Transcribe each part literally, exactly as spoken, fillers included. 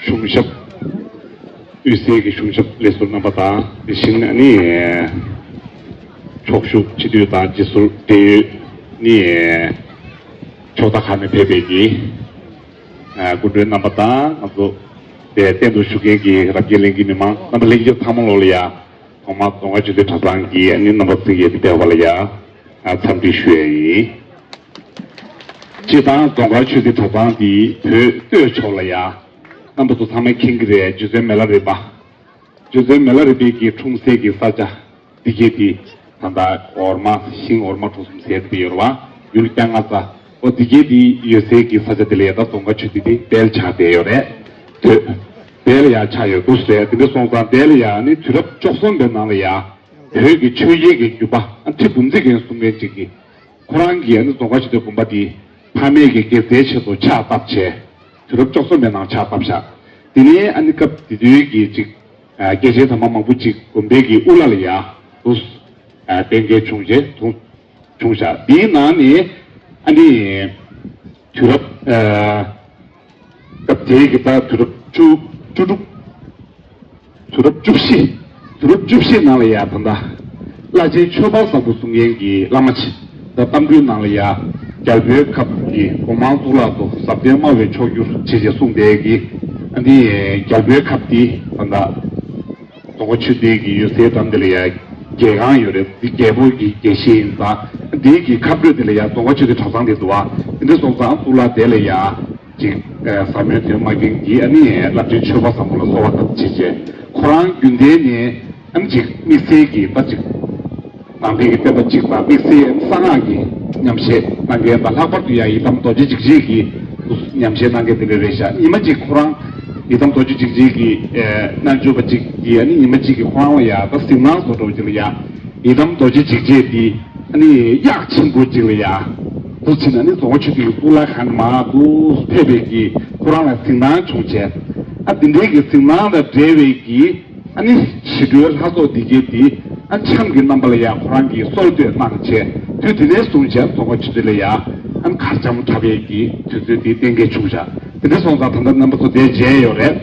གཞུང་ཞབས། དབུས་སའི་གི་གཞུང་ཞབས་ལས་ཟུར་རྣམ་པ་དང་དེ་བཞིན་ནི་ཕྱོགས་བཞུགས་སྤྱི་འཐུས་དང་རྗེས་ཟུར་འབྲེལ་ཡོད་ནི་ཕྱོགས་མཐའ་ཁག་ནས་ཕེབས་པའི་གི་སྐུ་མགྲོན་རྣམ་པ་དང་ང་ཚོ་དེ་སྟེང་དུ་བཞུགས་མཁན་གྱི་རབ་དགའི་ལྷན་རྒྱས་མི་མང་རྣམ་པ་ལྷན་རྒྱས་ཚང་མ་ལོག་ལ་ཡ་ཐོག་མར་རྫོང་དཀར་ཆོས་སྡེ་གྲྭ་ཚང་གི་ནི་རྣམ་པ་ཚོ་ཡི་དེ་ཕེབས་པ་ལ་ཡ་འཚམས་འདྲི་ཞུ་ཡ་ཡིན། སྤྱིར་བཏང་རྫོང་དཀར་ཆོས་སྡེ་གྲྭ་ཚང་འདི་བོད་སྟོད་ཕྱོགས་ལ་ཡ། རྣམ་པ་ཚོ་ཚང་མས་མཁྱེན་གྱི་རེད། རྗེ་བཙུན་མི་ལ་རས་པ། རྗེ་བཙུན་མི་ལ་རས་པའི་གི་འཁྲུངས་སའི་གི་ས་ཆ་འདི་གའི་དེ་ད་ལྟ་འོར་མ་ཤིང་འོར་མ་གྲོ་གསུམ་ཟེར་དེ་ཡོད་རེད་བ། ཡུལ་ལྕང་ང་ཚ། འོ་འདི་གའི་དེ་ཡོད་སའི་གི་ས་ཆ་དེ་ལ་ཡ་ད་རྫོང་དཀར་ཆོས་སྡེ་དེ་དཔལ་ཆགས་བསྡད་ཡོད་རེད། དོད། དཔལ་ཡ་ཆགས་ཡོད་འདུག་ཟེར་དེ་འདྲ་སོང་ཙང་དཔལ་ཡ་ནི་དུས་རབས་བཅུ་གསུམ་པའི་ནང་ལ་ཡ། བོད་ཀྱི་ཆོས་རྒྱལ་གྱི་བརྒྱུད་པ་ཁྲི་འབུམ་ཚིག་ཡན་གསུང་མཁན་ཅིག་གིས། ཁོ་རང་གིས་ཨ་ནི་རྫོང་དཀར་ཆོས་སྡེ་དགོན་པ་འདི་ཕ་མེས་ཀྱི་དགེ་རྩའི་ཆེད་དུ་ཕྱག་བཏབ་བྱས། དུས་རབས་བཅུ་གསུམ་པའི་ནང་ཕྱག་བཏབ་བཞག་དེ་ནས་ཨ་ནི་སྐབས་དེ་དུས་ཀྱི་ཅིག་སྐྱེས་ཆེན་དམ་པ་མང་པོ་ཅིག་དགོན་པའི་གི་དབུ་བླ་ལ་ཡ་དུ་གཏན་འཁེལ་བྱུང་རྗེས་དུ་བྱུང་བཞག་དེའི་ནང་ནས་ཨ་ནི་དུས་རབས། སྐབས་དེའི་གི་ད་དུས་རབས་བཅུ་བཅུ་དྲུག་དུས་རབས་བཅུ་བཞི། དུས་རབས་བཅུ་བཞི་ནང་ལ་ཡ་ད་ལྟ་བླ་ཆེན་ཆོས་འཕགས་བཟང་པོ་གསུང་མཁན་གྱི་བླ་མ་ཆེ་ད་རྟ་མགྲིན་ནང་ལ་ཡ་རྒྱལ་པོའི་ཁབ་ཀྱི་གོང་མ་གཙུག་ལག་ཏུ་ཟབ་དོན་སྨྲ་བའི་མཆོག་གྱུར་ཞེས་བྱས་གསུངས་པའི་གི་ཨ་ནི་རྒྱལ་པོའི་ཁབ་དེ་ད་ལྟ་རྫོང་དཀར་ཆོས་སྡེ་གི་ཡོད་སའི་འགྲམ་དེ་ལ་ཡ་རྒྱལ་ཁང་ཡོད་རེད། འདི་རྒྱལ་པོ་གི་རྒྱལ་གཞིས་ཡིན་ཙང་འདི་གི་ཁ་སྤྲོད་དེ་ལ་ཡ་རྫོང་དཀར་ཆོས་སྡེ་གྲྭ་ཚང་དེ་འདུག་བ། དེ་འདྲ་སོང་ཙང་གཙུག་ལག་དེ་ལ་ཡ། ཅིག་ཟབ་མོའི་དོན་སྨྲ་མཁན་གྱིས་ཨ་ནི་བླ་ཆེན་ཆོས་འཕགས་བཟང་པོ་ལ་གསོལ་བ་བཏབ་བྱས་བྱས་ཁོ་རང་རྒྱུན་ལྡན་ནས་ཨ་ནི་ཅིག་དམིགས་བསལ་གྱི་ད་ཅིག་ནང་པའི་གི་བསྟན་པ་གཅིག་དང་དམིགས་བསལ་གསང་སྔགས་ཀྱི་ཉམས་བཞེས་གནང་མཁན་དང་ལྷག་པར་དུ་ཡང་ཡི་དམ་རྡོ་རྗེ་འཇིགས་བྱེད་ཀྱི་ཉམས་བཞེས་གནང་མཁན་དེ་འདྲ་རེད་ཤག་ཉི་མ་གཅིག་ཁོ་རང་ཡི་དམ་རྡོ་རྗེ་འཇིགས་བྱེད་ཀྱི་རྣལ་འབྱོར་པ་གཅིག་གིས་ཨ་ནི་ཉི་མ་གཅིག་གི་ཁོ་རང་ལ་ཡང་ད་གཟིགས་སྣང་བཟོ་འདྲ་བོ་ཅིག་ལ་ཡང་ཡི་དམ་རྡོ་རྗེ་འཇིགས་བྱེད་འདི། ཨ་ནི་གཡག་ཆེན་པོ་གཅིག་ལ་ཡ། འདུག་ཕྱིན་ཨ་ནི་རྫོང་དཀར་ཆོས་སྡེ་གི་གཙུག་ལག་ཁང་མར་འདུག་ཕེབས་པའི་གི་ཁོ་རང་ལ་གཟིགས་སྣང་བྱུང་བྱས། ཨ་འདི་འདྲའི་གི་གཟིགས་སྣང་དང་འབྲེལ་བའི་གི་ཨ་ནི་ཞི་ཁྲོའི་ལྷ་ཚོགས་འདི་གའི་འདི་ཨ་འཆམ་གྱི་རྣམ་པ་ལ་ཡ་ཁོ་རང་གིས་གསོལ་སྟོན་གནང་བྱས་དུས་དེ་ནས་བཟུང་བྱས་རྫོང་དཀར་ཆོས་སྡེ་ལ་ཡ་ཨ་གར་འཆམ་འཁྲབ་པའི་གི་དུས་ཚོད་འདི་གཏན་འཁེལ་བྱུང་བྱས། དེ་འདྲ་སོང་ཙང་ད་ལྟ་རྣམ་པ་ཚོ་དེ་མཇལ་ཡོད་རེད།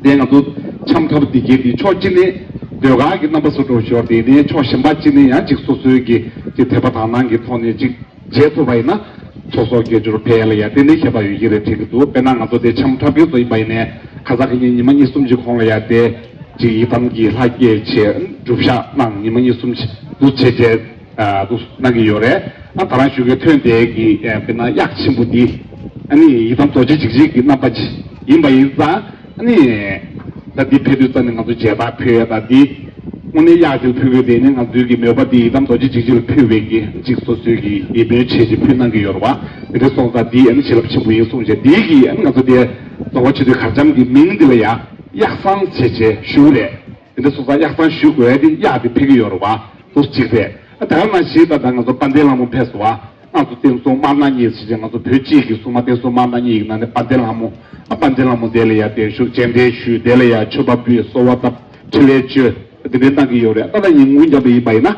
དེ་ང་ཚོ་འཆམ་འཁྲབ་འདི་གའི་འདི་ཕྱོགས་གཅིག་ནས་ཟློས་གར་གྱི་རྣམ་པ་བཟོ་འདྲ་ཞོར་དེ་ནས་ཕྱོགས་གཞན་པ་གཅིག་ནས་ཡང་ཅིག་སོ་སོའི་གི་ཅིག་དད་པ་དག་སྣང་གི་ཐོག་ནས་ཅིག་བྱེད་ཐུབ་པ་ཡིན་ན་ཚོགས་གསོག་དགེ་སྦྱོར་འཕེལ་ཡ་ལ་ཡ་དེ་ནས་ཁྱད་པར་ཡོད་ཀྱི་རེད་དྲན་གྱི་འདུག་དཔེར་ན་ང་ཚོ་དེ་འཆམ་འཁྲབ་མཁན་ཚོ་ཡིན་པ་ཡིན་ནའི་ཁ་སང་གི་ཉིན་ཉི་མ་གཉིས་གསུམ་ཅིག་གོང་ལ་ཡ་དེ་ཅིག་ཡི་དམ་གྱི་ལྷ་སྐྱེས་བྱས་སྒྲུབ་ཞག་གནང་ཉི་མ་གཉིས་གསུམ་ཅིག་འདུག་བྱས་བྱས། ཨ་འདུག་གནང་གི་ཡོད་རེད། ཨ་ད་རང་ཞུ་གི་ཐོན་དེ་གི་ཨ་དཔེར་ན་གཡག་ཆེན་པོ་འདི་ཨ་ནི་ཡི་དམ་རྡོ་རྗེ་འཇིགས་བྱེད་ཀྱི་རྣམ་པ་ཅིག་ཡིན་པ་ཡིན་ཙང་ཨ་ནི་ད་འདི་ཕེབས་དུས་ཙམ་ནས་ང་ཚོ་མཇལ་དར་ཕུལ་ཡ་ད་འདི་དངོས་གནས་གཡག་ཅིག་ཕུལ་དགོས་དེ་ནི་ང་ཚོའི་གི་མོས་པ་འདི་ཡི་དམ་རྡོ་རྗེ་འཇིགས་བྱེད་ལ་ཕུལ་བའི་གི་ཅིག་སོ་སོའི་གི་ཡིད་སྨོན་བྱེད་ཅིག་ཕུལ་གནང་གི་ཡོད་རེད་བ། དེ་འདྲ་སོང་ཙང་འདི་ཨ་ནི་བྱིན་རླབས་ཆེན་པོ་ཡིན་གསུངས་བྱས་འདི་གི་ཨ་ནི་ང་ཚོ་དེ་རྫོང་དཀར་ཆོས་སྡེ་གར་འཆམ་གི་མིང་འདི་ལ་ཡ་གཡག་བསང་བྱས་བྱས་ཞུ་རེད། དེ་འདྲ་སོང་ཙང་གཡག་བསང་ཞུ་དགོས་ཡ་དེ་གཡག་དེ་ཕུལ་གི་ཡོད་རེད་བ། འདུག་གཅིག་རེད། ཨ་ད་ག་ནང་བཞིན་ད་ལྟ་ང་ཚོ་དཔལ་ལྡན་ལྷ་མོ་ཕེབས་སོང་བ། ང་ཚོ་བསྟན་སྲུང་དམར་ནག་གཉིས་ཟེར་བྱས་ང་ཚོ་བོད་སྤྱི་གི་སྲུང་མ་བསྟན་སྲུང་དམར་ནག་གཉིས་ཡིན་ན་ནི་དཔལ་ལྡན་ལྷ་མོ། ཨ་དཔལ་ལྡན་ལྷ་མོ་དེ་ལ་ཡ་བརྟན་བཞུགས་རྗེས་དྲན་ཞུས་དེ་ལ་ཡ་མཆོད་པ་ཕུལ་གསོལ་བ་བཏབ་འཕྲིན་ལས་བཅོལ་དེ་འདྲའི་གནང་གི་ཡོད་རེད། ད་ལྟ་ཉིན་གུང་རྒྱབ་ཏུ་ཡིན་པ་ཡིན་ན་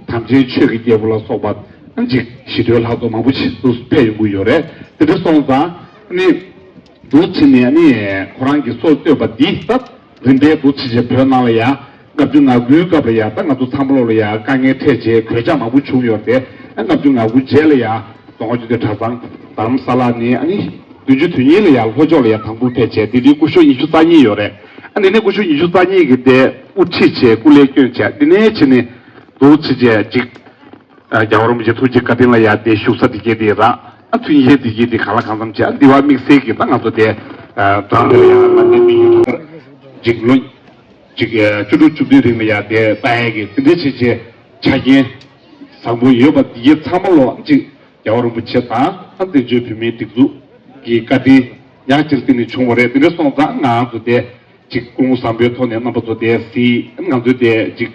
དམ་ཅན་ཆོས་ཀྱི་རྒྱལ་པོ་ལ་སོགས་པ་ ཅིག་ཞི་དུལ་ལྷག་ཏུ་མང་པོ་ཞིག་ཏུ་ཕེབས་ཡོང་གི་ཡོད་རེད། དེ་འདྲ་སོང་ཙང་ནི་འདུག་བྱས་ནས་ནི་ཁོ་རང་གི་སྲོག་བཏོད་པ་འདི་ད་རིམ་པས་འདུག་བྱས་བྱས་བོད་ནང་ལ་ཡ་ལྔ་བཅུ་ང་དགུའི་སྐབས་ལ་ཡ་ད་ང་ཚོ་ཚང་མ་ལོག་ལ་ཡ་དཀའ་ངལ་འཕྲད་བྱས་གོད་ཆག་མང་པོ་བྱུང་ཡོད་རེད་དེ། ལྔ་བཅུ་ང་དགུ་རྗེས་ལ་ཡ་རྫོང་དབུ་ཆོས་སྡེ་གྲྭ་ཚང་རྡ་རམ་ས་ལ་ནས་ཨ་ནི་བདུན་ཅུ་དོན་གཉིས་ལ་ཡ་ལྷོ་ཕྱོགས་ལ་ཡ་དང་པོ་ཕེབས་བྱས་དེ་དུས་སྐུ་ཞབས་ཉི་ཤུ་རྩ་གཉིས་ཡོད་རེད། ཨ་ནི་ནི་སྐུ་ཞབས་ཉི་ཤུ་རྩ་གཉིས་ཀྱིས་དེ་དབུ་ཁྲིད་བྱས་སྐུ་ལས་བསྐྱོན་བྱས་དེ་ནས་ཕྱིན་ནས་འདུག་བྱས་བྱས་ཅིག་རྒྱལ་བ་རིན་པོ་ཆེ་ཐུགས་རྗེ་བཀའ་དྲིན་ལ་ཡ་དེ་བཞུགས་ས་དེ་གས་དེ་ར་ཨ་མཐུན་རྐྱེན་དེ་གས་དེ་གང་ལ་གང་འཚམ་བྱས་ཨ་འདི་བ་དམིགས་བསལ་གྱིས་ད་ང་ཚོ་དེ་དོན་དུ་ཡ་ལ་དེ་མི་ཡུལ་ཅིག་ལོ་ཅིག་བཅུ་དྲུག་བཅུ་བདུན་རིང་ལ་ཡ་དེ་ལྟ་ཡ་གི་དེ་འདྲ་བྱས་བྱས་ཆ་རྐྱེན་བཟང་པོ་ཡོད་པ་དེ་གས་ཚང་མ་ལོ་ཨ་ཅིག་རྒྱལ་བ་རིན་པོ་ཆེ་དང་ཨ་བཙན་བྱོལ་བོད་མིའི་སྒྲིག་འཛུགས་ཀྱི་བཀའ་དྲིན་ཡང་ཅིག་བརྟེན་ནས་བྱུང་བ་རེད། དེ་འདྲ་སོང་ཙང་ང་ཚོ་དེ། ཅིག་ཀུན་སློང་བཟང་པོའི་ཐོག་ནས་རྣམ་པ་ཚོ་དེ་སྲིད་ང་ཚོའི་དེ་ཅིག་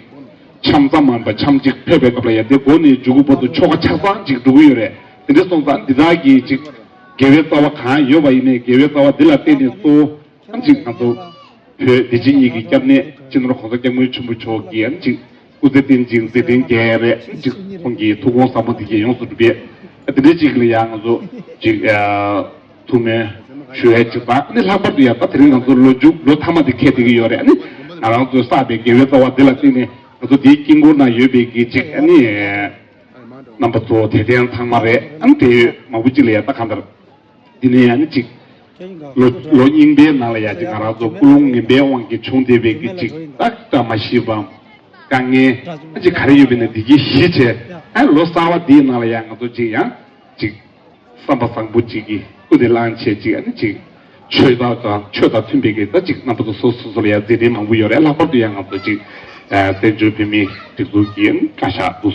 འཆམ་ཙམ་མ་ཡིན་པ་འཆམ་ཅིག་ཕེབས་པའི་སྐབས་ལ་ཡང་དེ་འགོ་ནས་མཇུག་གུ་བར་དུ་ཆོ་ག་ཆ་ཚང་ཅིག་འགྲོ་གི་ཡོད་རེད། དེ་འདྲ་སོང་ཙང་འདི་དག་གི་ཅིག་དགེ་བའི་རྩ་བ་གང་ཡོད་པ་ཡིན་ནའི་དགེ་བའི་རྩ་བ་འདི་ལ་བརྟེན་ནས་གཙོ་བོ་ཅིག་ང་ཚོ་བོད་བདེ་སྐྱིད་གཉིས་ཀྱི་སྐྱབས་གནས་སྤྱི་ནོར་༸གོང་ས་༸སྐྱབས་མགོན་ཆེན་པོ་མཆོག་གིས་ཅིག་སྐུ་ཚེ་བརྟན་ཅིང་མཛད་འཕྲིན་རྒྱས་རེད། ཅིག་ཁོང་གི་ཐུགས་དགོངས་ཟབ་མོ་འདི་གས་ཡོངས་སུ་འགྲུབ་པས། དེ་འདྲ་ཅིག་ལ་ཡང་ང་ཚོ་ཅིག་ཐུགས་སྨོན་ཞུ་ཡ་ཅིག་དང་ཨ་ནི་ལྷག་པར་དུ་ཡང་ད་དེ་རིང་ང་ཚོ་ལོ་མཇུག་ལོ་མཐའ་མ་དེ་འཁེལ་བསྡད་ཀྱི་ཡོད་རེད། ཨ་ནི་ང་རང་ཚོས་བསགས་པའི་དགེ་བའི་རྩ་བ་འདི་ལ་བརྟེན་ནས་ང་ཚོ་དེའི་དཀྱིལ་འཁོར་ན་ཡོད་པའི་གི་ཅིག་ཨ་ནི་རྣམ་པ་ཚོ་དད་ལྡན་ཚང་མ་རེད། ཨ་ནི་དེ་མང་པོ་ཅིག་ལ་ཡང་ད་གང་ལྟར། འདི་ནས་ཡང་ནི་ཅིག་ལོ་ལོ་རྙིང་པའི་ནང་ལ་ཡང་ཅིག་ང་རང་ཚོ་ཀུན་སློང་ངན་པའི་དབང་གིས་བྱུང་བསྡད་པའི་གི་ཅིག་ད་བཀྲ་མ་ཤིས་པའམ་དཀའ་ངལ་ཅིག་ག་རེ་ཡོད་པའི་ནི་འདི་གི་གཞི་བྱས་ཨ་ལོ་གསར་བ་འདིའི་ནང་ལ་ཡང་ང་ཚོ་ཅིག་ཡང་ཅིག་བསམ་པ་བཟང་པོ་ཅིག་གིས་ཀུན་ནས་བསླངས་བྱས་ཅིག་ཨ་ནི་ཅིག་ཆོས་དང་དང་ཆོས་དང་མཐུན་པའི་གི་ད་ཅིག་རྣམ་པ་ཚོ་སོ་སོ་སོ་ལ་ཡང་མཛད་འཕྲིན་མང་པོ་ཡོད་རེད། ལྷག་པར་དུ་ཡང་ང་ཚོ་ཅིག་བཙན་བྱོལ་བོད་མིའི་སྒྲིག་འཛུགས་ཀྱི་བཀའ་ཤག་ཏུ་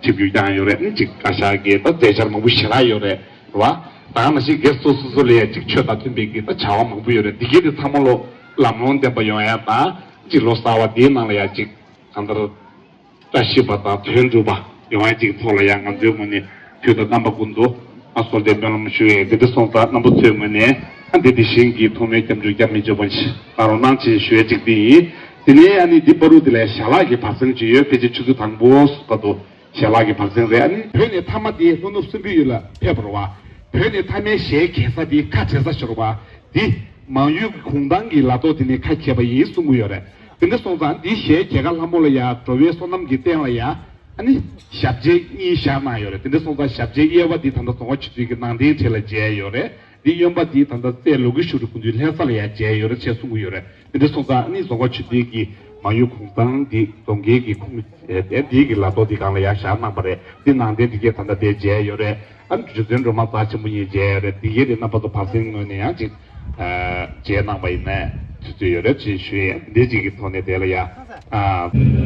ཆིབས་བསྒྱུར་བསྐྱངས་ཡོད་རེད། ཨ་ནི་ཅིག་བཀའ་ཤག་གི་ད་མཛད་འཆར་མང་པོ་ཞེ་དྲག་ཡོད་རེད། རེད་བ། ད་ག་ནང་བཞིན་སྒེར་སོ་སོ་སོ་ལ་ཡང་ཅིག་ཆོས་དང་མཐུན་པའི་གི་ད་བྱ་བ་མང་པོ་ཡོད་རེད། འདི་གའི་དེ་ཚང་མ་ལོ་ལམ་ལྷོང་ལྡན་པ་ཡོང་ཡ་དང་ཅིག་ལོ་གསར་བ་འདིའི་ནང་ལ་ཡང་ཅིག་གང་ལྟར་བཀྲ་ཤིས་པ་དང་དོན་འགྲུབ་པ་ཡོང་ཡ་ཅིག་ཐོག་ལ་ཡང་ང་ཚོའི་ངོས་ནས་དུས་དང་རྣམ་པ་ཀུན་ཏུ་ཨ་གསོལ་འདེབས་སྨོན་ལམ་ཞུ་ཡས་འདི་འདྲ་སོང་ཙང་རྣམ་པ་ཚོའི་ངོས་ནས་ཨ་འདི་དེ་བཞིན་གྱི་ཐུགས་སྨོན་སྐྱབས་འཇུག་རྒྱ་མི་འཇུག་པ་ཞིག་གནང་རོགས་གནང་ཞེས་ཞུ་ཡས་ཅིག་འདི་ཡིན། དེ་ནས་ཨ་ནི་འདི་བར་དུ་དེ་ལས་ཞལ་ལག་གི་བར་གསེང་ཅིག་ཡོད། ཕལ་ཆེར་ཆུ་ཚོད་དང་པོ་བར་དུ། ཞལ་ལག་གི་བར་གསེང་རེད། ཨ་ནི་བོད་ནས་མཐའ་མ་དེ་ལྷོ་ནུབ་སྲིན་པོའི་ཡུལ་ལ་ཕེབས་པ་རེད་བ། བོད་ནས་མཐའ་མའི་ཞལ་གྱེས་ས་དེ་ཁ་བྲལ་ས་ཞིག་རེད་བ། འདི་མང་ཡུལ་གྱི་གུང་ཐང་གི་ལ་ཐོག་དེ་ནས་ཁ་གྱེས་པ་ཡིན་གསུང་གི་ཡོད་རེད། དེ་འདྲ་སོང་ཙང་འདི་ཞལ་གྱེས་ཁ་ལྷ་མོ་ལ་ཡ་འགྲོ་བའི་བསོད་ནམས་ཀྱི་རྟེན་ལ་ཡ་ཨ་ནི་ཞབས་རྗེས་གཉིས་བཞག་གནང་ཡོད་རེད། དེ་འདྲ་སོང་ཙང་ཞབས་རྗེས་གཡས་པ་འདི་ད་ལྟ་རྫོང་དཀར་ཆོས་སྡེ་གི་ནང་རྟེན་གྲས་ལ་མཇལ་ཡོད་རེད། འདི་གཡོན་པ་འདི་ད་ལྟ་རྩེ་ལོ་ཀེ་ཤྭ་ར་སྐུ་མདུན་ལྷ་ས་ལ་ཡ་མཇལ་ཡོད་རེད་ཅེས་གསུང་གི་ཡོད་རེད། དེ་འདྲ་སོང་ཙང་ཨ་ནི་རྫོང་དཀར་ཆོས་སྡེ་གི་མང་ཡུལ་གུང་ཐང་འདི་རྫོང་དཀར་གྱི་ཁོངས་དེ་འདི་གི་ལ་ཐོག་འདི་སྒང་ལ་ཡར་བཞག་གནང་པ་རེད། འདི་ནང་རྟེན་འདི་གས་ད་ལྟ་དེ་མཇལ་ཡོད་རེད། ཨ་ནི་རྗེ་བཙུན་སྒྲོལ་མ་རྩ་ཆེན་པོ་གཉིས་མཇལ་ཡོད་རེད། འདི་གས་དེ་རྣམ་པ་ཚོ་བར་གསེང་ངོས་ནས་ཡང་ཅིག་མཇལ་གནང་པ་ཡིན་ན་ཐུགས་ཚོད་ཡོད་རེད་ཅེས་ཞུ་ཡས། འདི་གཅིག་གི་ཐོག་ནས་དེ་ལ་ཡ། ཨ།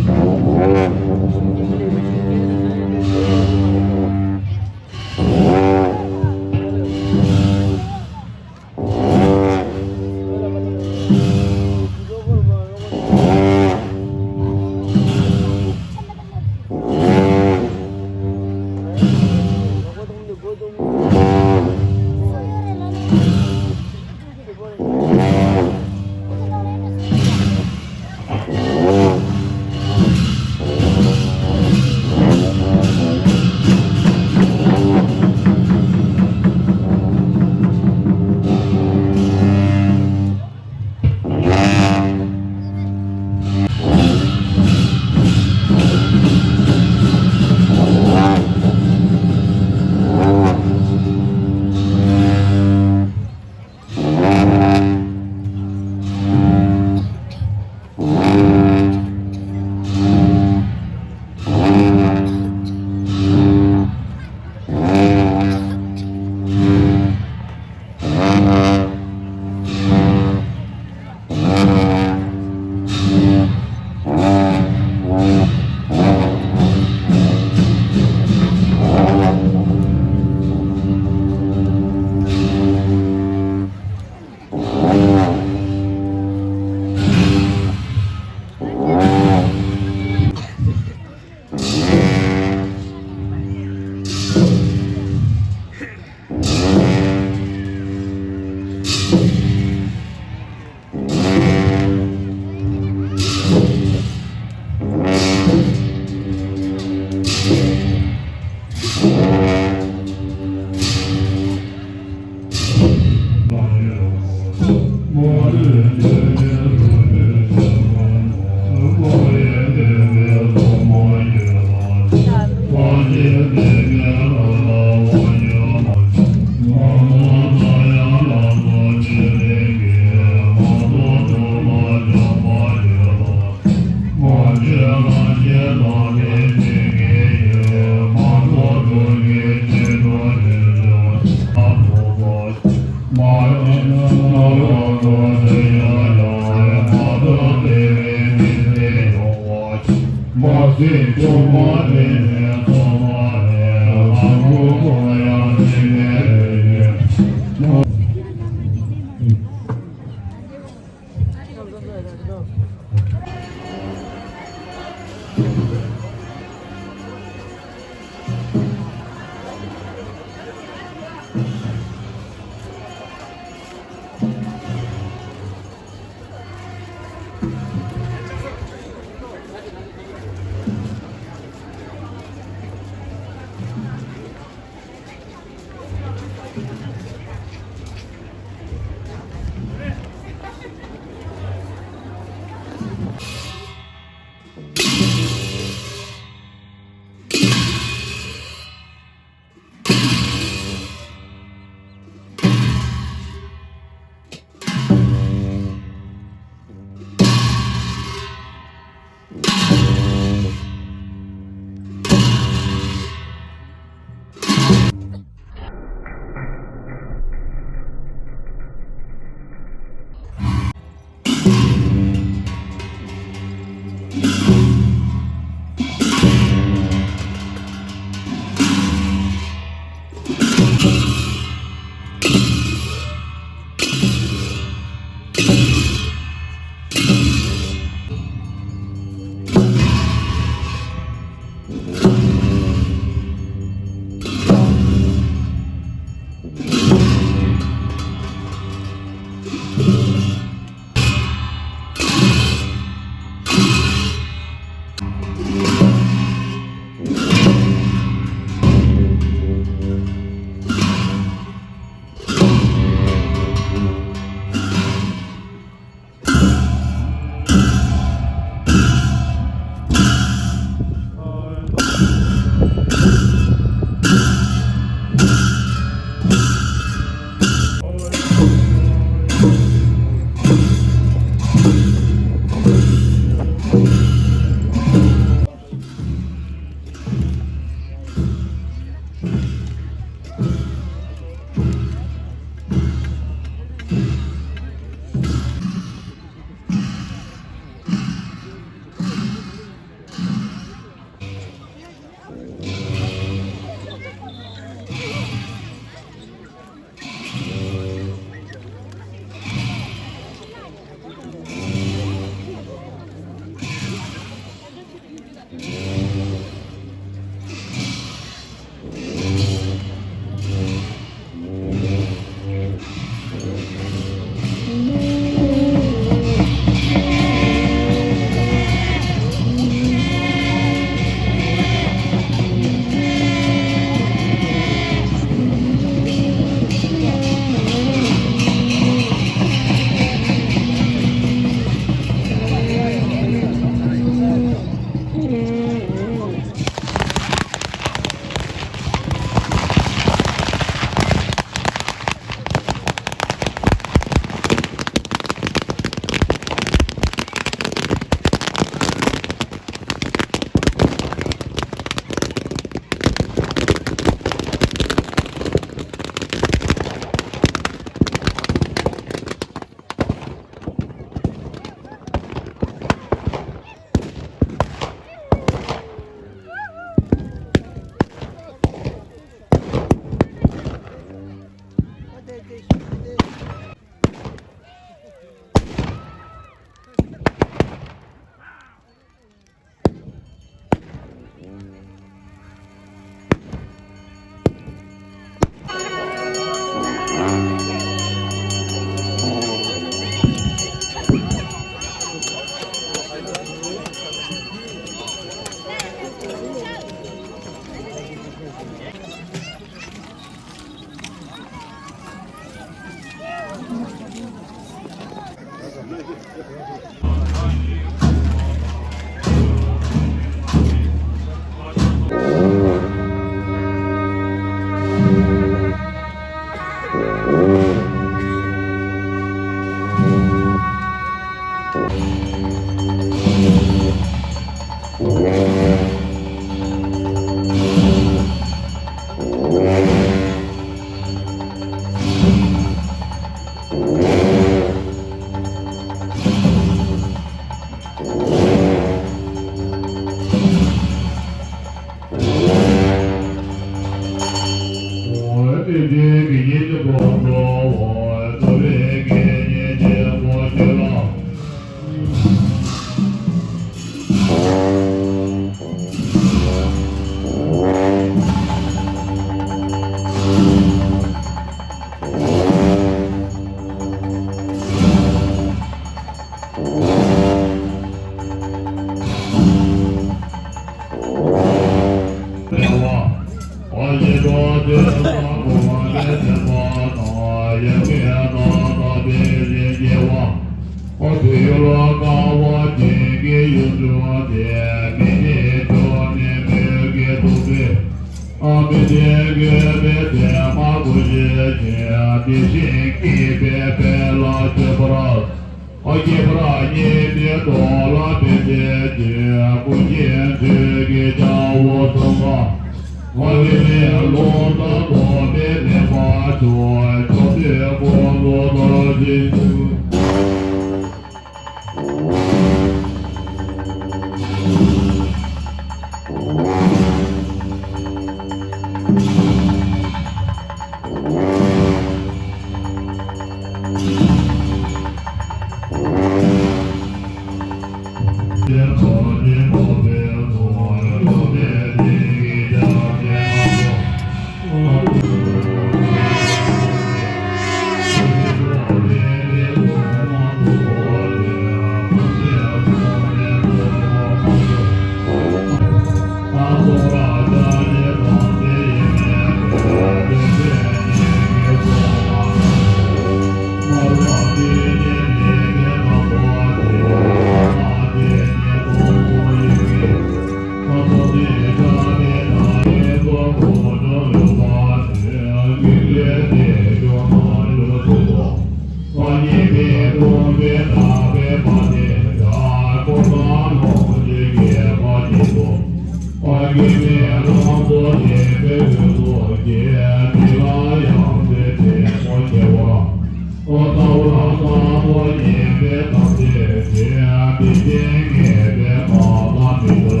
ཨ་ཀྱི་མེ་ལྷ་མཚོ་ལས་པའི་འོད་ཟེར་གྱིས། མི་ལ་ཡང་སྲིད་དེ་མོ་སྐྱེ་བ། ཨོ་ཏའོ་ལ་ས་ཐོ་ཉན་པའི་དམ་ཚིག་གིས། མི་ཆེན་ངེས་པའི་བར་ལ་མི་འགྱུར།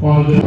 ཨ་ཟེར།